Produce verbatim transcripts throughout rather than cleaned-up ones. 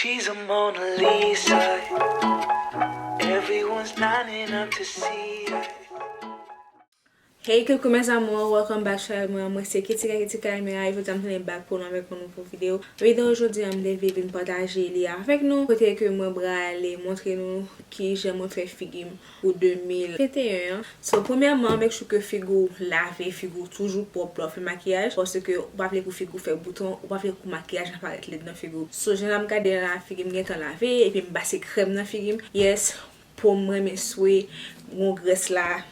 She's a Mona Lisa. Everyone's lining up to see her. Hey coucou mes amours, welcome back channel mwen, mwen se Kitika Kitika Mera, e jodi a m tounen back pou nou avèk yon nouvo videyo. Videyo jodi a m te vle vin pataje li avèk nou, kote ke mwen prale montre nou kijan mwen fè figi m pou de mil venteyen an. So premyèman, make sure ke figi w lave, figi w toujou pwòp lè w fè makiyaj, paske ou pa vle pou figi w fè bouton, ou pa vle pou makiyaj la parèt lèd nan figi w. So jan n ap gade la, figi m gentan lave, epi m pase krèm nan figi m. Yes, po m renmen swe, gon grès la,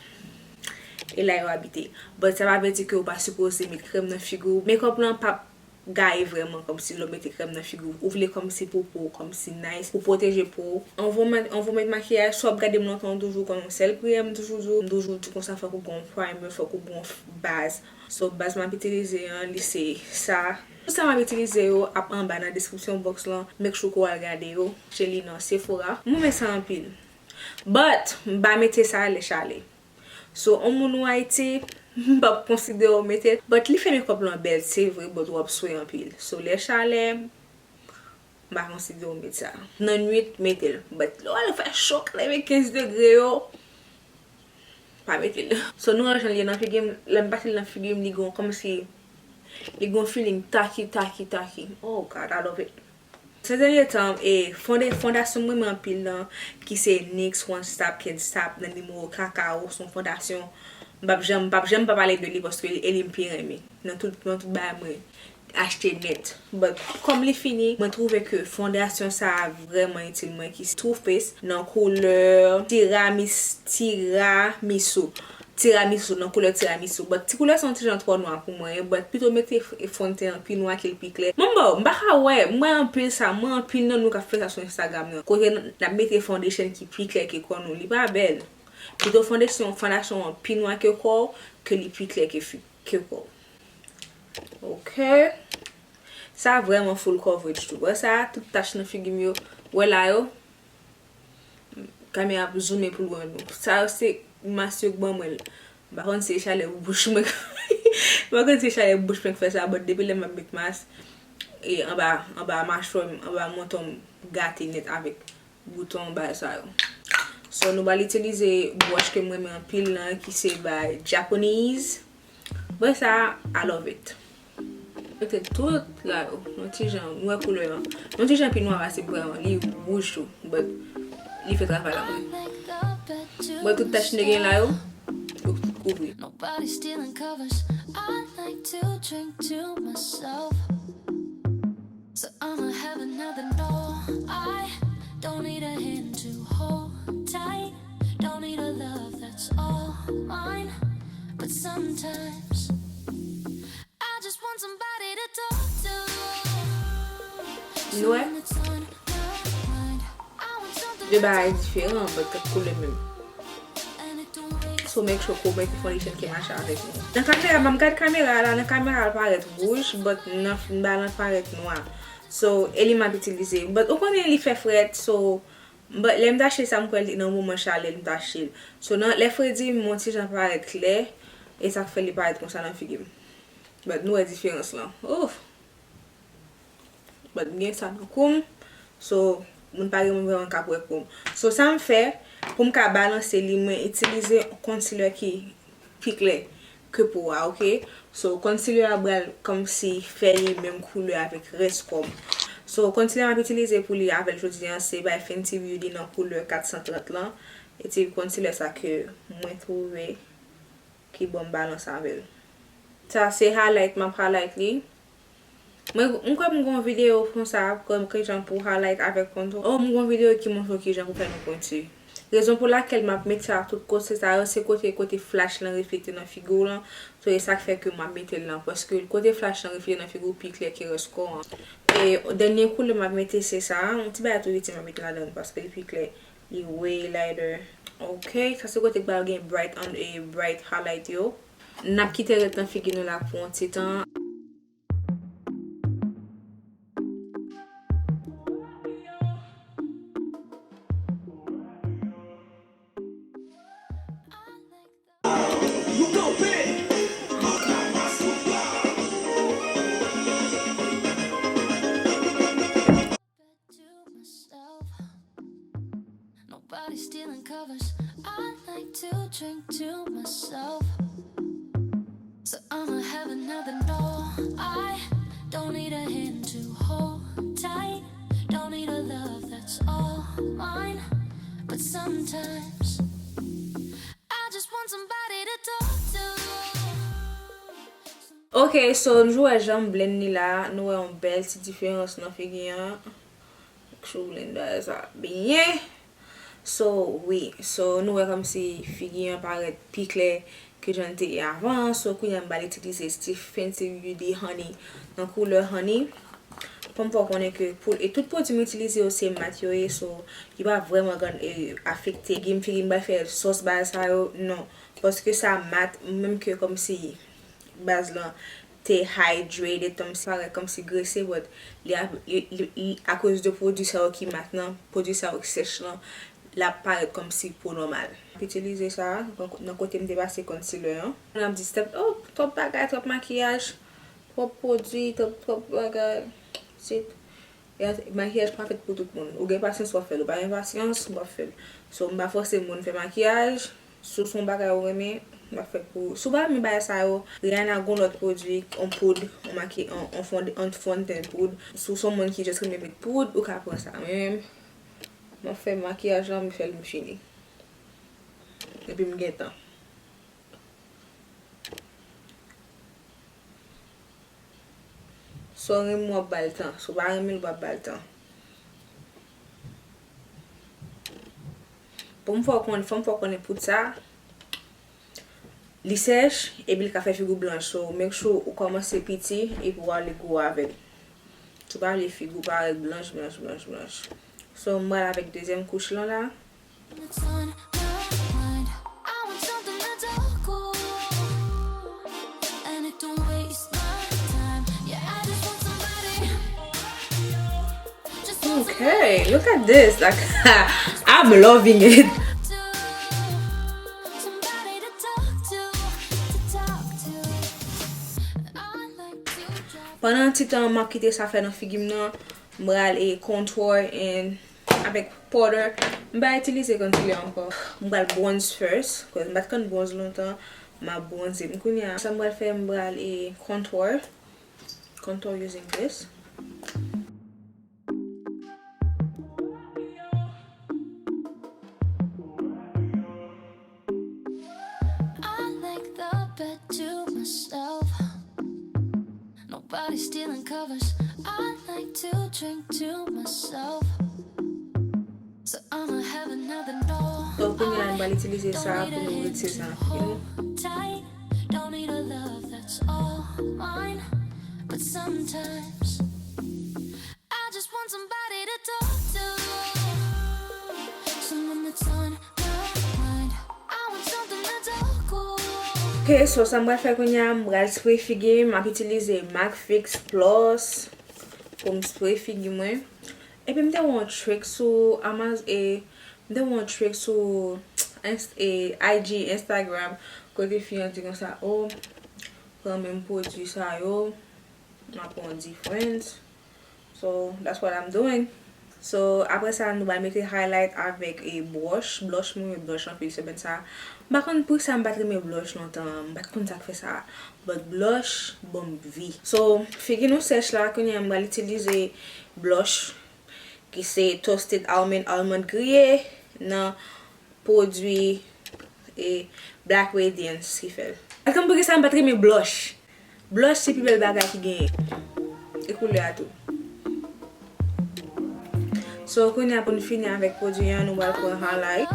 e la yo abite. But sa pa vle di ke ou pa sipoze met krèm nan figi w. Makeup lan p ap gaye vrèman kòmsi lè w mete krèm nan figi w. Ou vle kòmsi pou po w kòmsi nice, pou pwoteje po w. Anvan w met, anvan w met makiyaj, si w ap gade m lontan, ou toujou konn yon sèl priyè m toujou di w. M toujou di konsa fòk ou gen yon primer, fòk ou gen yon baz. So baz m ap itilize an, li se sa. Tout sa m ap itilize yo ap anba nan description box lan. Make sure ke w al gade yo. Achte li nan Sephora. M renmen sa anpil. But m pa mete sa lè chalè. So yon moun ou Ayiti, m p ap konsidere w mete l. But li fè makeup lan bèl, se vre, but w ap swe anpil. So lè chalè, m pa konsidere w met sa. Nan nwit, mete l. But lè w al fè cho, k leve kenz degre yo, pa mete l. So nou wè jan l ye nan figi m, lè m pase l nan figi m, li gon kòmsi, li gon feeling tacky, tacky, tacky. Oh God, I love it. Sè dènye tan, e, fonde, fondasyon mwen renmen anpil lan, ki se NYX One Stop Can't Stop nan nimewo kakao, se yon fondasyon, m p ap janm, m p ap janm pa pale de li paske e li m pi renmen. Nan tout, nan tout bagay mwen achte nèt. But kòm li fini, mwen twouve ke fondasyon sa a vrèman itil mwen, ki se Too Faced nan koulè tiramis-, tiramisu. Tiramisu, nan koulè tiramisu. But ti koulè sa yon ti jan twò nwa pou mwen, but pito mete f-, fon de ten an pi nwa ke l pi klè. Mwen ba w, m pa ka wè, m wè anpil sa, m wè anpil nan nou k ap fè sa sou Instagram nan. Kote n, n ap mete foundation ki pi klè ke kò nou, li pa bèl. Pito foundation, fondasyon an pi nwa ke kò w, ke li pi klè ke fi, ke kò w. Ok. Sa vrèman full coverage tou. Wè sa, tout tach nan figi m yo. Wè la yo. Kamera ap zoome pou l wè nou. Sa yo se mas yo k ban mwen l. M pa konn si se chalè bouch mwen. M pa konn si se chalè bouch mwen k fè sa, but depi lè m ap met mas, e anba, anba machwè m, anba manton m gate nèt avèk bouton bagay sa yo. So nou pral itilize bwòch ke m renmen anpil lan, ki se by Japanese. Bwòch sa, I love it. Mete tout la yo, yon ti jan, nou wè koulè an. Yon ti jan pi nwa pase m kwè an, li wouj tou, but li fè travay la pou li. Mwen tout tach nou gen la yo, yo kouvri. Nobody stealing covers. I like to drink to myself. So I'ma have another, no, I don't need a hand to hold tight. Don't need a love that's all mine. But sometimes I just want somebody to talk to. Nou wè? De bagay diferan, but tout koulè menm. So make sure ke w mete foundation ki mache avèk nou. Nan kamera, m ap gad kamera la, nan kamera l parèt wouj, but nan fim ba lan parèt nwa. So e li m ap itilize. But ou konnen li fè frèt, so but lè m t achte sa, m kwè li nan moman chalè m t achte l. So nan lè fredi, m yon ti jan parèt klè, e sa k fè li parèt konsa nan figi m. But nou wè diferans lan. Ouf! But m gen sa nan kou m. So moun pa gen moun vrèman k ap wè kou m. So sa m fè, pou m ka balanse li, mwen itilize yon concealer ki pi klè ke po a, ok? So concealer a pral kòmsi fè li menm koulè avèk rès kò m. So concealer m ap itilize pou li avè l jodi a se by Fenty Beauty nan koulè kat san trant lan. E ti concealer sa ke mwen twouve ki ban m balans avè l. Sa se highlight, m ap highlight li. Mwen, m kwè m gon videyo konsa, kòm kijan pou highlight avèk contour. Oh, m gon videyo ki montre w kijan pou fè nou pwenti. Rezon pou lakèl m ap met sa tout kote sa yo, se kote, kote flash lan reflete nan figi w lan. So, e sa k fè ke m ap mete l lan, paske kote flash lan reflete nan figi w pi klè ke rès kò an. E dènye koulè m ap mete se sa, yon ti bagay tou piti m ap mete ladan l, paske li pi klè. Li way lighter. Ok, sa se kote k pral gen bright on, e bright highlight yo. N ap kite rèt nan figi nou la pou yon ti tan. Stealing covers. I like to drink to myself. So I'ma have another. No, I don't need a hand to hold tight. Don't need a love that's all mine. But sometimes I just want somebody to talk to. Ok, so nou wè jan m blend li la, nou wè yon bèl ti diferans nan figi an. Make sure w blend bagay sa byen. So, wi. So, nou wè kòmsi figi an parèt pi klè ke jan l te ye avan. So, kounye a m pral itilize Stiff Fancy Beauty Honey nan koulè Honey. Fò m fè w konnen ke pou, e tout pwodui m itilize yo se mat yo ye, so, yo pa vrèman grann, e, afekte figi m, figi m pral fè sòs bagay sa yo, non. Paske sa mat, menm ke kòmsi baz lan te hydrated, kòmsi parèt kòmsi grese, but li, li, li, li akoz de pwodui sa yo ki mat lan, pwodui sa yo ki sèch lan, l ap parèt kòmsi po nòmal. M ap itilize sa nan kote m te pase concealer an. N ap di step, oh, twòp bagay, twòp makiyaj, twòp pwodui, twòp, twòp bagay. Sit. E, makiyaj pa fèt pou tout moun. Ou gen pasyans, w ap fè l. Ou pa gen pasyans, w ap fè l. So, m pa fòse moun fè makiyaj. Si w se yon bagay ou renmen, w ap fè l pou ou. Si w pa renmen bagay sa yo, Rihanna gen yon lòt pwodui, yon poud, yon maki-, yon, yon fond, yon fond teint poud. Si w se yon moun ki just renmen met poud, ou ka pran sa. Men, m ap fè makiyaj lan, m fè l, m fini. Epi m gen tan. Si w renmen, w ap ba l tan. Si w pa renmen l, w ap ba l tan. Pou m fè w konnen, fò m fè w konnen poud sa, li sèch, epi l ka fè figi w blanch. So, make sure ou kòmanse piti, epi w ale gwo avè l. Si w pa vle figi w parèt blanch, blanch, blanch, blanch. So, m pral avèk dezyèm kouch lan la. Okay, look at this. Like, I'm loving it. Pandan ti tan m ap kite sa fè nan figi m nan, m pral e contour and avèk powder. M pa itilize concealer ankò. M pral bronze first, 'cause m pa t konn bronze lontan. M ap bronze m kounye a. Sa m pral fè, m pral e contour. Contour using this. I like the bed to myself. Nobody stealing covers. I like to drink to myself. So I'ma have another. No. So, kounye a, m pral itilize sa pou nou retire sa nan figi nou. Don't need a hand to hold tight. Don't need a love that's all mine. But sometimes I just want somebody to talk to. Someone that's on my mind. I want something that's all cool. Ok, so sa m pral fè kounye a, m pral spray figi m, m ap itilize MAC Fix Plus pou m spray figi mwen. Epi m te wè yon trick sou Amaz-, e, m te wè yon trick sou Inst-, e, I G, Instagram, kote fi an di konsa, oh, pran menm pwodui sa yo, m ap pran yon different. So, that's what I'm doing. So, apre sa, nou pral mete highlight avèk, e, blush. Blush, mwen renmen blush anpil semèn sa. M pa konn poukisa m pa t renmen blush lontan. M pa t konn sa k fè sa. But blush ban m vi. So, figi nou sèch la, kounye a m pral itilize blush ki se Toasted Almond, almond griye nan pwodui, e, Black Radiance ki fè l. Atann, poukisa m pa t renmen blush? Blush se pi bèl bagay ki genyen. E koulè a tou. So, kounye a pou n fini avèk pwodui an, nou pral pran highlight.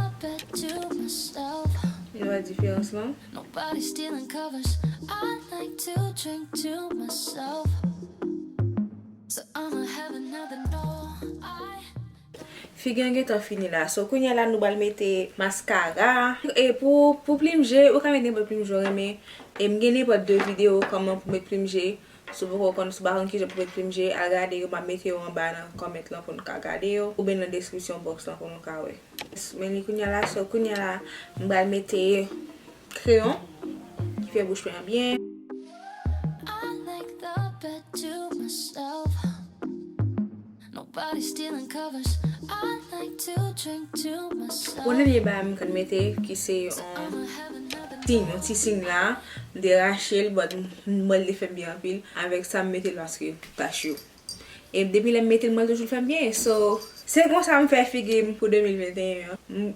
Nou wè diferans lan? Nobody stealing covers. I like to drink to myself. So I'ma have another. No, I Figi an gentan fini la. So, kounye a la, nou pral mete maskara. E pou, pou plim je, ou ka mete nenpòt plim je w renmen. E m gen nenpòt de videyo kòman pou met plim je. Si w poko konn, si w pa konn kijan pou met plim je, al gade yo, m ap mete yo anba nan comment lan pou nou ka gade yo. Oubyen nan description box lan pou nou ka wè. Men li kounye a la, so kounye a la, m pral mete kreyon ki fè bouch mwen an byen. I like the bed to myself. Nobody Body stealing covers. I like to drink to myself. Yon dènye bagay m konn mete ki se yon I'ma have another siy, yon ti siy la. M te rache l, but m wè l te fè m byen anpil. Avèk sa, m mete l paske tach yo. E depi lè m mete l, mwen toujou fè m byen. So, se konsa m fè figi m pou de mil venteyen an.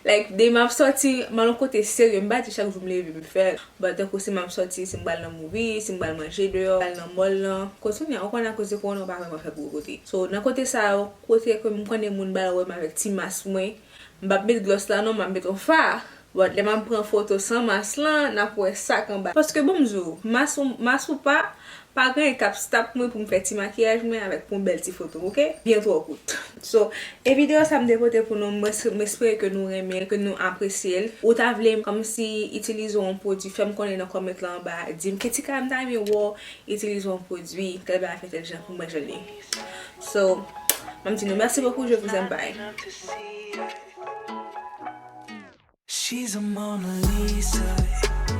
Like, de m ap sòti, m al yon kote serye, m pa di chak jou m leve m fè l. But tankou si m ap sòti, si m pral nan movie, si m pral manje deyò, pral nan mall lan. Kounye a, ou konn akoz de kowona, ou pa vrèman fè gwo kote. So, nan kote sa yo, kote ke m konnen moun ba wè m avèk ti mas mwen, m p ap met glòs la non, m ap met yon fa. But lè m ap pran foto san mas lan, n ap wè sa k anba. Paske bon m di w, mas ou, mas ou pa, pa gen k ap stop mwen pou m fè ti makiyaj mwen avèk pou yon bèl ti foto, oke? Byen twò kout. So, e videyo sa m te pote pou nou, m es- m espere ke nou renmen, ke nou apresye l. Ou ta vle m kòmsi itilize yon pwodui, fè m konnen nan kòmant la anba, di m ki ti ka m ta renmen wè w itilize yon pwodui, tèl bagay fè tèl jan pou mwen jwenn li. So, m ap di nou mèsi bokou, je vous aime, bye. She's a Mona Lisa.